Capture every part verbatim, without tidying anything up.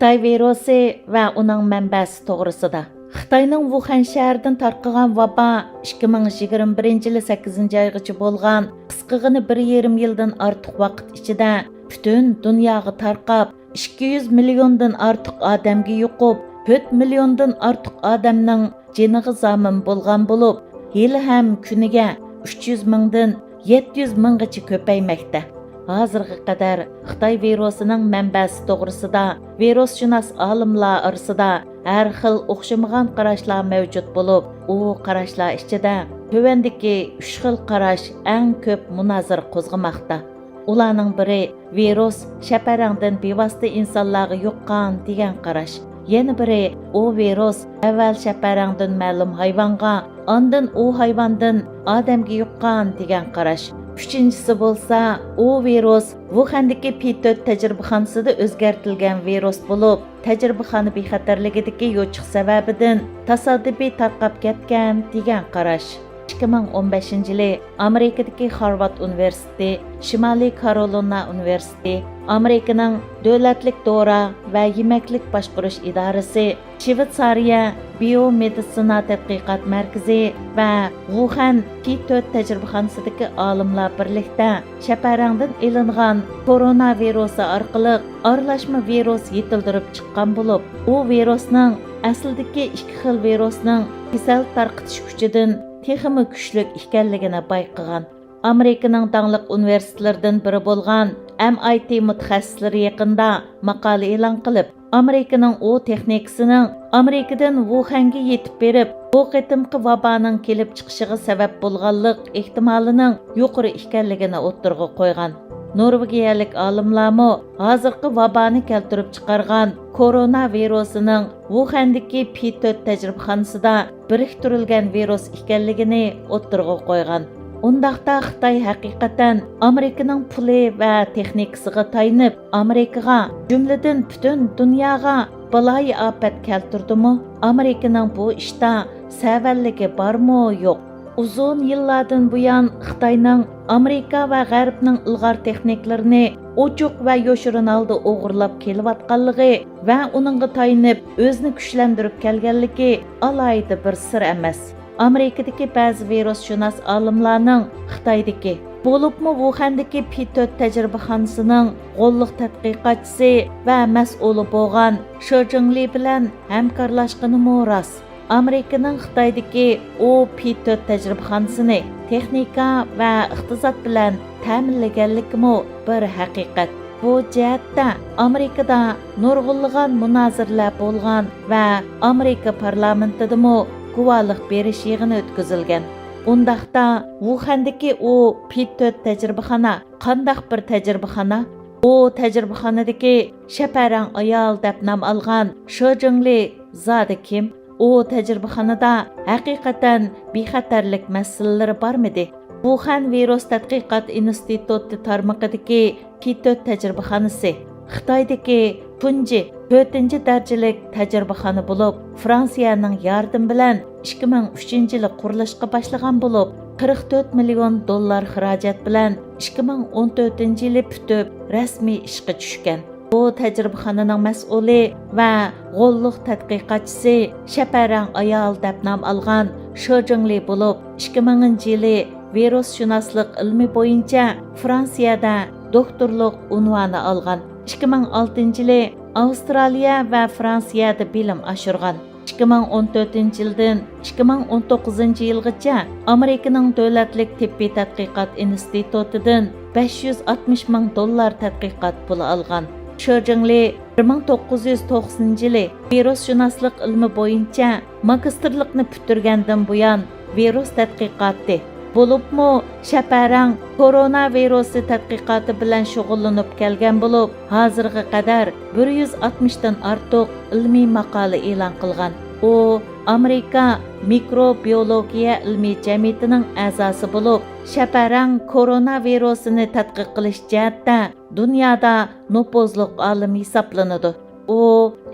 خىتاي ۋىرۇسى ۋە ئۇنىڭ مەنبەسى توغرىسىدا. خىتاينىڭ ۋۇخەن شەھىرىدىن تارقىغان ۋابا ئىككى مىڭ يىگىرمە بىرىنچى يىلى سەككىزىنچى ئايغىچە بولغان قىسقىغىنە بىر يېرىم يىلدىن ئارتۇق ۋاقىت ئىچىدە پۈتۈن دۇنياغا تارقاپ، ئىككى يۈز مىليوندىن ئارتۇق ئادەمگە يۇقۇپ، تۆت مىليوندىن ئارتۇق ئادەمنىڭ جېنىغا زامىن بولغان بولۇپ، ھېلىھەم كۈنىگە ئۈچ يۈز مىڭدىن يەتتە يۈز مىڭغىچە كۆپەيمەكتە. ھازىرغا قەدەر خىتاي ۋىرۇسىنىڭ مەنبەسى توغرىسىدا ۋىرۇسشۇناس ئالىملار ئارىسىدا ھەر خىل ئوخشىمىغان قاراشلار مەۋجۇت بولۇپ، ئۇ قاراشلار ئىچىدە تۆۋەندىكى ئۈچ خىل قاراش ئەڭ كۆپ مۇنازىرە قوزغىماقتا. ئۇلارنىڭ بىرى ۋىرۇس شەپەرەڭدىن بىۋاسىتە ئىنسانلارغا يۇققان دېگەن قاراش. يەنە بىرى ئۇ ۋىرۇس ئەۋۋەل شەپەرەڭدىن مەلۇم ھايۋانغا، ئاندىن ئۇ ھايۋاندىن ئادەمگە يۇققان دېگەن قاراش. ئۈچىنچىسى بولسا ئۇ ۋىرۇس ۋۇخەندىكى پى تۆت تەجرىبىخانىسىدا ئۆزگەرتىلگەن ۋىرۇس بولۇپ، تەجرىبىخانا بىخەتەرلىكىدىكى يوچۇق سەۋەبىدىن تاسادىپىي تارقاپ كەتكەن دېگەن قاراش. ئىككى مىڭ ئون بەشىنچى يىلى ئامېرىكىدىكى خارۋارد ئۇنىۋېرسىتېتى، شىمالىي كارولىنا ئۇنىۋېرسىتېتى، ئامېرىكىنىڭ دۆلەتلىك دورا ۋە يېمەكلىك باشقۇرۇش ئىدارىسى، شىۋېتسارىيە بىيومېدىتسىنا تەتقىقات مەركىزى ۋە ۋۇخەن پى تۆت تەجرىبىخانىسىدىكى ئالىملار بىرلىكتە شەپەرەڭدىن ئېلىنغان كورونا ۋىرۇسى ئارقىلىق ئارىلاشما ۋىرۇس يېتىلدۈرۈپ چىققان بولۇپ، ئۇ ۋىرۇسنىڭ ئەسلىدىكى ئىككى خىل ۋىرۇسنىڭ كېسەل تارقىتىش كۈچىدىن تېخىمۇ كۈچلۈك ئىكەنلىكىنى بايقىغان. ئامېرىكىنىڭ داڭلىق ئۇنىۋېرسىتېتلىرىدىن بىرى بولغان ئەم ئاي تى مۇتەخەسسىسلىرى يېقىندا ماقالە ئېلان قىلىپ، ئامېرىكىنىڭ ئۇ تېخنىكىسىنىڭ ئامېرىكىدىن ۋۇخەنگە يېتىپ بېرىپ، بۇ قېتىمقى ۋابانىڭ كېلىپ چىقىشىغا سەۋەب بولغانلىق ئېھتىمالىنىڭ يۇقىرى ئىكەنلىكىنى ئوتتۇرىغا قويغان. نورۋېگىيەلىك ئالىملارمۇ ھازىرقى ۋابانى كەلتۈرۈپ چىقارغان كورونا ۋىرۇسىنىڭ ۋۇخەندىكى پى تۆت تەجرىبىخانىسىدا بىرىكتۈرۈلگەن ۋىرۇس ئىكەنلىكىنى ئوتتۇرىغا قويغان. ئۇنداقتا خىتاي ھەقىقەتەن ئامېرىكىنىڭ پۇلى ۋە تېخنىكىسىغا تايىنىپ، ئامېرىكىغا، جۈملىدىن پۈتۈن دۇنياغا بالايىئاپەت كەلتۈردىمۇ؟ ئامېرىكىنىڭ بۇ ئىشتا سەۋەنلىكى بارمۇ يوق؟ ئۇزۇن يىللاردىن بۇيان خىتاينىڭ ئامېرىكا ۋە غەربنىڭ ئىلغار تېخنىكلىرىنى ئوچۇق ۋە يوشۇرۇن ھالدا ئوغرىلاپ كېلىۋاتقانلىقى ۋە ئۇنىڭغا تايىنىپ ئۆزىنى كۈچلەندۈرۈپ كەلگەنلىكى ئالاھىدە بىر سىر ئەمەس. ئامېرىكىدىكى بەزى ۋىرۇسشۇناس ئالىملارنىڭ خىتايدىكى، بولۇپمۇ ۋۇخەندىكى پى تۆت تەجرىبىخانىسىنىڭ غوللۇق تەتقىقاتچىسى ۋە مەسئۇلى بولغان شې جىڭلى بىلەن ھەمكارلاشقىنىمۇ راست. ئامېرىكىنىڭ خىتايدىكى ئۇ پى تۆت تەجرىبىخانىسىنى تېخنىكا ۋە ئىقتىساد بىلەن تەمىنلىگەنلىكىمۇ بىر ھەقىقەت. بۇ جەھەتتە ئامېرىكىدا نۇرغۇنلىغان مۇنازىرىلەر بولغان ۋە ئامېرىكا پارلامېنتىدىمۇ گۇۋاھلىق بېرىش يىغىنى ئۆتكۈزۈلگەن. ئۇنداقتا ۋۇخەندىكى ئۇ پى تۆت تەجرىبىخانا قانداق بىر تەجرىبىخانا؟ ئۇ تەجرىبىخانىدىكى شەپەرەڭ ئايال دەپ نام ئالغان شې جىڭلى زادى كىم؟ ئۇ تەجرىبىخانىدا ھەقىقەتەن بىخەتەرلىك مەسىلىلىرى بارمىدى؟ ۋۇخەن ۋىرۇس تەتقىقات ئىنستىتۇتى تارمىقىدىكى پى تۆت تەجرىبىخانىسى، خىتايدىكى تۇنجى تۆتىنچى دەرىجىلىك تەجرىبىخانا بولۇپ، فرانسىيەنىڭ ياردىمى بىلەن ئىككى مىڭ ئۈچىنچى يىلى قۇرۇلۇشقا باشلىغان بولۇپ، قىرىق تۆت مىليون دوللار خىراجەت بىلەن ئىككى مىڭ ئون تۆتىنچى يىلى پۈتۈپ، رەسمىي ئىشقا چۈشكەن. بۇ تەجرىبىخانىنىڭ مەسئۇلى ۋە غوللۇق تەتقىقاتچىسى، شەپەرەڭ ئايال دەپ نام ئالغان شې جىڭلى بولۇپ، ئىككى مىڭىنچى يىلى ۋىرۇسشۇناسلىق ئىلمى بويىچە فرانسىيەدە دوكتورلۇق ئۇنۋانى ئالغان. ئىككى مىڭ ئالتىنچى يىلى ئاۋسترالىيە ۋە فرانسىيەدە بىلىم ئاشۇرغان. ئىككى مىڭ ئون تۆتىنچى يىلدىن ئىككى مىڭ ئون توققۇزىنچى يىلغىچە ئامېرىكىنىڭ دۆلەتلىك تېببىي تەتقىقات ئىنستىتۇتىدىن بەش يۈز ئاتمىش مىڭ دوللار تەتقىقات پۇلى ئالغان. شې جىڭلى بىر مىڭ توققۇز يۈز توقسىنىنچى يىلى ۋىرۇسشۇناسلىق ئىلمى بويىچە ماگىستىرلىقنى پۈتتۈرگەندىن بۇيان، ۋىرۇس تەتقىقاتى، بولۇپمۇ شەپەرەڭ كورونا ۋىرۇسى تەتقىقاتى بىلەن شۇغۇللىنىپ كەلگەن بولۇپ، ھازىرغا قەدەر بىر يۈز ئاتمىشتىن ئارتۇق ئىلمىي ماقالە ئېلان قىلغان. ئۇ ئامېرىكا مىكروبىيولوگىيە ئىلمىي جەمئىيىتىنىڭ ئەزاسى بولۇپ، شەپەرەڭ كورونا ۋىرۇسىنى تەتقىق قىلىش جەھەتتە دۇنيادا نوپۇزلۇق ئالىم ھېسابلىنىدۇ. ئۇ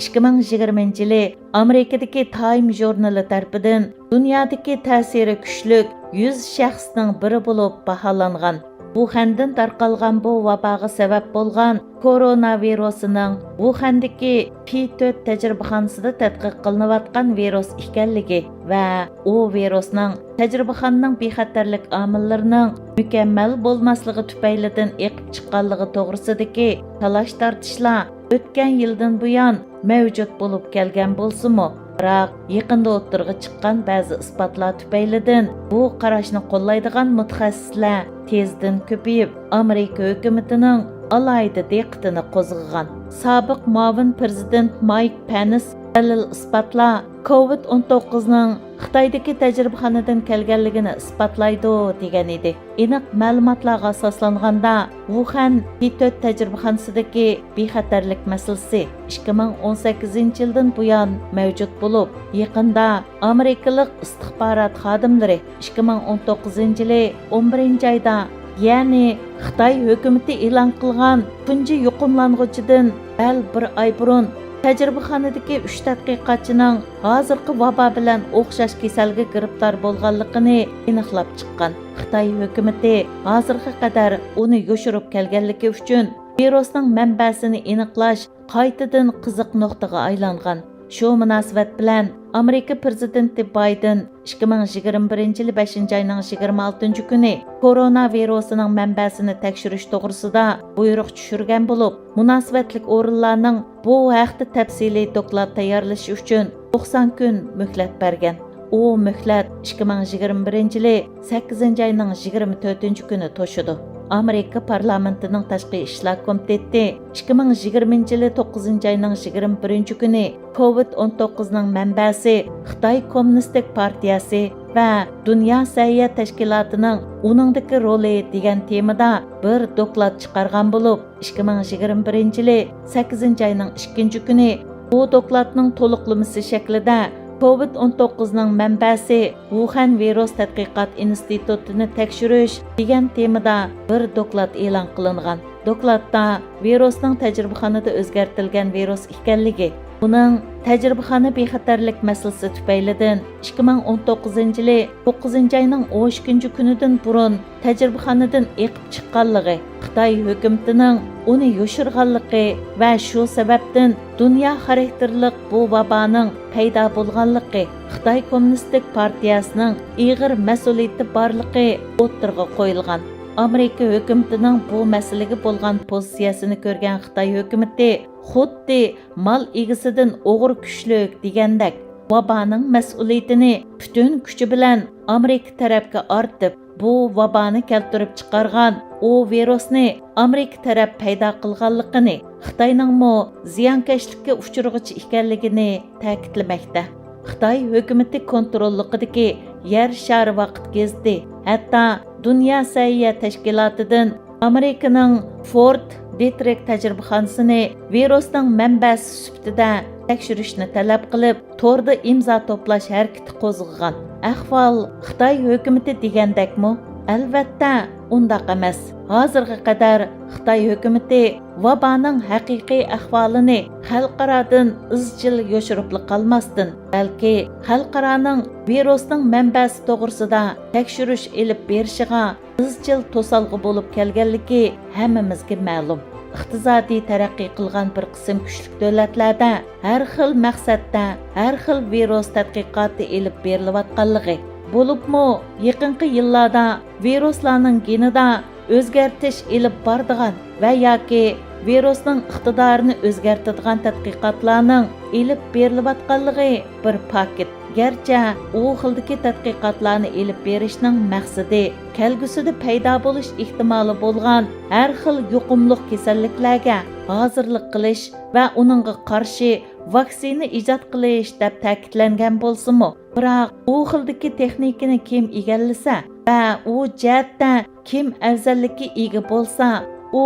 ئىككى مىڭ يىگىرمىنچى يىلى ئامېرىكىدىكى تايم ژۇرنىلى تەرىپىدىن دۇنيادىكى تەسىرى كۈچلۈك يۈز شەخسنىڭ بىرى بولۇپ باھالانغان. ۋۇخەندىن تارقالغان بۇ ۋاباغا سەۋەب بولغان كورونا ۋىرۇسىنىڭ ۋۇخەندىكى پى تۆت تەجرىبىخانىسىدا تەتقىق قىلىنىۋاتقان ۋىرۇس ئىكەنلىكى ۋە ئۇ ۋىرۇسنىڭ تەجرىبىخانىنىڭ بىخەتەرلىك ئامىللىرىنىڭ مۇكەممەل بولماسلىقى تۈپەيلىدىن ئېقىپ چىققانلىقى توغرىسىدىكى تالاش-تارتىشلار ئۆتكەن يىلدىن بۇيان مەۋجۇت بولۇپ كەلگەن بولسىمۇ، بىراق يېقىندا ئوتتۇرىغا چىققان بەزى ئىسپاتلار تۈپەيلىدىن بۇ قاراشنى قوللايدىغان مۇتەخەسسىسلەر تېزدىن كۆپىيىپ، ئامېرىكا ھۆكۈمىتىنىڭ ئالاھىدە دىققىتىنى قوزغىغان. سابىق مۇئاۋىن پىرېزىدېنت مايك پېنس دەلىل-ئىسپاتلار كوۋىد ئون توققۇزنىڭ خىتايدىكى تەجرىبىخانىدىن كەلگەنلىكىنى ئىسپاتلايدۇ، دېگەن ئىدى. ئېنىق مەلۇماتلارغا ئاساسلانغاندا، ۋۇخەن پى تۆت تەجرىبىخانىسىدىكى بىخەتەرلىك مەسىلىسى ئىككى مىڭ ئون سەككىزىنچى يىلدىن بۇيان مەۋجۇت بولۇپ، يېقىندا ئامېرىكىلىق ئىستىخبارات خادىملىرى ئىككى مىڭ ئون توققۇزىنچى يىلى ئون بىرىنچى ئايدا، يەنى خىتاي ھۆكۈمىتى ئېلان قىلغان تۇنجى يۇقۇملانغۇچىدىن دەل بىر ئاي بۇرۇن، تەجرىبىخانىدىكى ئۈچ تەتقىقاتچىنىڭ ھازىرقى ۋابا بىلەن ئوخشاش كېسەلگە گىرىپتار بولغانلىقىنى ئېنىقلاپ چىققان. خىتاي ھۆكۈمىتى ھازىرغا قەدەر ئۇنى يوشۇرۇپ كەلگەنلىكى ئۈچۈن، ۋىرۇسنىڭ مەنبەسىنى ئېنىقلاش قايتىدىن قىزىق نۇقتىغا ئايلانغان. شۇ مۇناسىۋەت بىلەن ئامېرىكا پىرېزىدېنتى بايدېن ئىككى مىڭ يىگىرمە بىرىنچى يىلى بەشىنچى ئاينىڭ يىگىرمە ئالتىنچى كۈنى كورونا ۋىرۇسىنىڭ مەنبەسىنى تەكشۈرۈش توغرىسىدا بۇيرۇق چۈشۈرگەن بولۇپ، مۇناسىۋەتلىك ئورۇنلارنىڭ بۇ ھەقتە تەپسىلىي دوكلات تەييارلىشى ئۈچۈن توقسان كۈن مۆھلەت بەرگەن. ئۇ مۆھلەت ئىككى مىڭ يىگىرمە بىرىنچى يىلى سەككىزىنچى ئاينىڭ يىگىرمە تۆتىنچى كۈنى توشىدۇ. ئامېرىكا پارلامېنتىنىڭ تاشقى ئىشلار كومىتېتى ئىككى مىڭ يىگىرمىنچى يىلى توققۇزىنچى ئاينىڭ يىگىرمە بىرىنچى كۈنى كوۋىد ئون توققۇزنىڭ مەنبەسى خىتاي كوممۇنىستىك پارتىيەسى ۋە دۇنيا سەھىيە تەشكىلاتىنىڭ ئۇنىڭدىكى رولى دېگەن تېمىدا بىر دوكلات چىقارغان بولۇپ، ئىككى مىڭ يىگىرمە بىرىنچى يىلى سەككىزىنچى ئاينىڭ ئىككىنچى كۈنى بۇ دوكلاتنىڭ تولۇقلىمىسى شەكلىدە كوۋىد ئون توققۇزنىڭ مەنبەسى ۋۇخەن ۋىرۇس تەتقىقات ئىنستىتۇتىنى تەكشۈرۈش دېگەن تېمىدا بىر دوكلات ئېلان قىلىنغان. دوكلاتتا ۋىرۇسنىڭ تەجرىبىخانىدا ئۆزگەرتىلگەن ۋىرۇس ئىكەنلىكى، ئۇنىڭ تەجرىبىخانا بىخەتەرلىك مەسىلىسى تۈپەيلىدىن ئىككى مىڭ ئون توققۇزىنچى يىلى توققۇزىنچى ئاينىڭ ئون ئىككىنچى كۈنىدىن بۇرۇن تەجرىبىخانىدىن ئېقىپ چىققانلىقى، خىتاي ھۆكۈمىتىنىڭ ئۇنى يوشۇرغانلىقى ۋە شۇ سەۋەبتىن دۇنيا خاراكتېرلىق بۇ ۋابانىڭ پەيدا بولغانلىقى، خىتاي كوممۇنىستىك پارتىيەسىنىڭ ئېغىر مەسئۇلىيىتى بارلىقى ئوتتۇرىغا قويۇلغان. ئامېرىكا ھۆكۈمىتىنىڭ بۇ مەسىلىگە بولغان پوزىتسىيەسىنى كۆرگەن خىتاي ھۆكۈمىتى خۇددى مال ئىگىسىدىن ئوغرى كۈچلۈك دېگەندەك، ۋابانىڭ مەسئۇلىيىتىنى پۈتۈن كۈچى بىلەن ئامېرىكا تەرەپكە ئارتىپ، بۇ ۋابانى كەلتۈرۈپ چىقارغان ئۇ ۋىرۇسنى ئامېرىكا تەرەپ پەيدا قىلغانلىقىنى، خىتاينىڭمۇ زىيانكەشلىككە ئۇچرىغۇچى ئىكەنلىكىنى تەكىتلىمەكتە. خىتاي ھۆكۈمىتى كونتروللۇقىدىكى يەر شارى ۋاقىت گېزىتى، ھەتتا دۇنيا سەھىيە تەشكىلاتىدىن ئامېرىكىنىڭ فورت دىترىك تەجرىبىخانىسىنى ۋىرۇسنىڭ مەنبەسى سۈپىتىدە تەكشۈرۈشنى تەلەپ قىلىپ، توردا ئىمزا توپلاش ھەرىكىتى قوزغىغان. ئەھۋال خىتاي ھۆكۈمىتى دېگەندەكمۇ؟ ئەلۋەتتە، ئۇنداق ئەمەس. ھازىرغا قەدەر خىتاي ھۆكۈمىتى ۋابانىڭ ھەقىقىي ئەھۋالىنى خەلقئارادىن ئىزچىل يوشۇرۇپلا قالماستىن، بەلكى خەلقئارانىڭ ۋىرۇسنىڭ مەنبەسى توغرىسىدا تەكشۈرۈش ئېلىپ بېرىشىغا ئىزچىل توسالغۇ بولۇپ كەلگەنلىكى ھەممىمىزگە مەلۇم. ئىقتىسادىي تەرەققىي قىلغان بىر قىسىم كۈچلۈك دۆلەتلەردە ھەر خىل مەقسەتتە ھەر خىل ۋىرۇس تەتقىقاتى ئېلىپ بېرىلىۋاتقانلىقى، بولۇپمۇ يېقىنقى يىللاردا ۋىرۇسلارنىڭ گېنىدا ئۆزگەرتىش ئېلىپ بارىدىغان ۋە ياكى ۋىرۇسنىڭ ئىقتىدارىنى ئۆزگەرتىدىغان تەتقىقاتلارنىڭ ئېلىپ بېرىلىۋاتقانلىقى بىر پاكىت. گەرچە ئۇ خىلدىكى تەتقىقاتلارنى ئېلىپ بېرىشنىڭ مەقسىتى كەلگۈسىدە پەيدا بولۇش ئېھتىمالى بولغان ھەر خىل يۇقۇملۇق كېسەللىكلەرگە ھازىرلىق قىلىش ۋە ئۇنىڭغا قارشى ۋاكسىنا ئىجاد قىلىش دەپ تەكىتلەنگەن بولسىمۇ، بىراق ئۇ خىلدىكى تېخنىكىنى كىم ئىگىلىسە ۋە ئۇ جەھەتتە كىم ئەۋزەللىككە ئىگە بولسا، ئۇ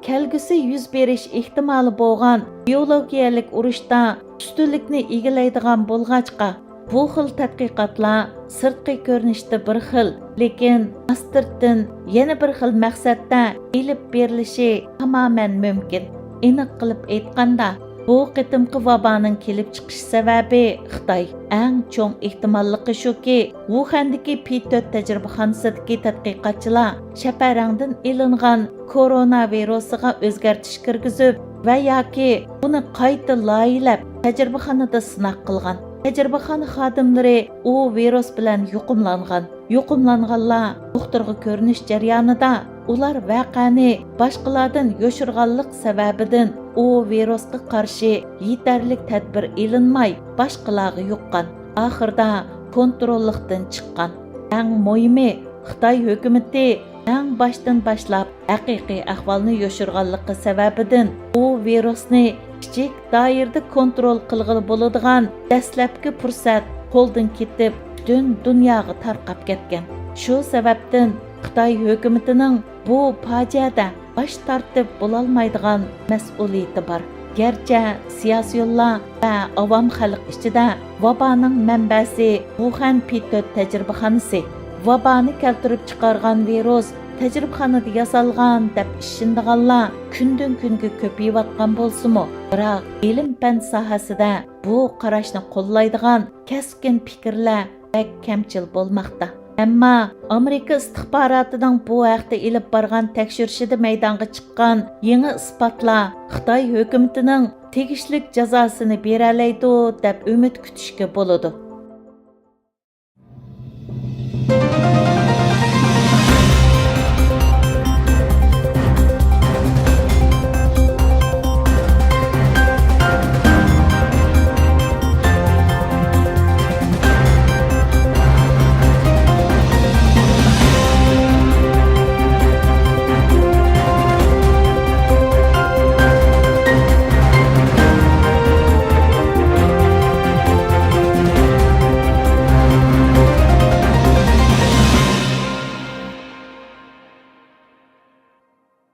كەلگۈسى يۈز بېرىش ئېھتىمالى بولغان بىيولوگىيەلىك ئۇرۇشتا ئۈستۈنلۈكنى ئىگىلەيدىغان بولغاچقا، بۇ خىل تەتقىقاتلار سىرتقى كۆرۈنۈشتە بىر خىل، لېكىن ئاستىرتىن يەنە بىر خىل مەقسەتتە ئېلىپ بېرىلىشى تامامەن مۇمكىن. ئېنىق قىلىپ ئېيتقاندا، بۇ قېتىمقى ۋابانىڭ كېلىپ چىقىش سەۋەبى خىتاي. ئەڭ چوڭ ئېھتىماللىقى شۇكى، ۋۇخەندىكى پى تۆت تەجرىبىخانىسىدىكى تەتقىقاتچىلار شەپەرەڭدىن ئېلىنغان كورونا ۋىرۇسىغا ئۆزگەرتىش كىرگۈزۈپ ۋە ياكى ئۇنى قايتا لايىھەلەپ، تەجرىبىخانىدا سىناق قىلغان. تەجرىبىخانا خادىملىرى ئۇ ۋىرۇس بىلەن يۇقۇملانغان. يۇقۇملانغانلار دوختۇرغا كۆرۈنۈش جەريانىدا ئۇلار ۋەقەنى باشقىلاردىن يوشۇرغانلىق سەۋەبىدىن ئۇ ۋىرۇسقا قارشى يېتەرلىك تەدبىر ئېلىنماي، باشقىلارغا يۇققان. ئاخىرىدا كونتروللۇقتىن چىققان. ئەڭ مۇھىمى، خىتاي ھۆكۈمىتى ئەڭ باشتىن باشلاپ ھەقىقىي ئەھۋالنى يوشۇرغانلىقى سەۋەبىدىن، ئۇ ۋىرۇسنى كىچىك دائىرىدە كونترول قىلغىلى بولىدىغان دەسلەپكى پۇرسەت قولدىن كېتىپ، پۈتۈن دۇنياغا تارقاپ كەتكەن. شۇ سەۋەبتىن خىتاي ھۆكۈمىتىنىڭ بۇ پاجىئەدە باش تارتىپ بولالمايدىغان مەسئۇلىيىتى بار. گەرچە سىياسىيونلار ۋە ئاۋام خەلق ئىچىدە ۋابانىڭ مەنبەسى ۋۇخەن پى تۆت تەجرىبىخانىسى، ۋابانى كەلتۈرۈپ چىقارغان ۋىرۇس تەجرىبىخانىدا ياسالغان دەپ ئىشىنىدىغانلار كۈندىن-كۈنگە كۆپىيىۋاتقان بولسىمۇ، بىراق ئىلىم-پەن ساھەسىدە بۇ قاراشنى قوللايدىغان كەسكىن پىكىرلەر بەك كەمچىل بولماقتا. ئەمما ئامېرىكا ئىستىخباراتىنىڭ بۇ ھەقتە ئېلىپ بارغان تەكشۈرۈشىدە مەيدانغا چىققان يېڭى ئىسپاتلار خىتاي ھۆكۈمىتىنىڭ تېگىشلىك جازاسىنى بېرەلەيدۇ دەپ ئۈمىد كۈتۈشكە بولىدۇ.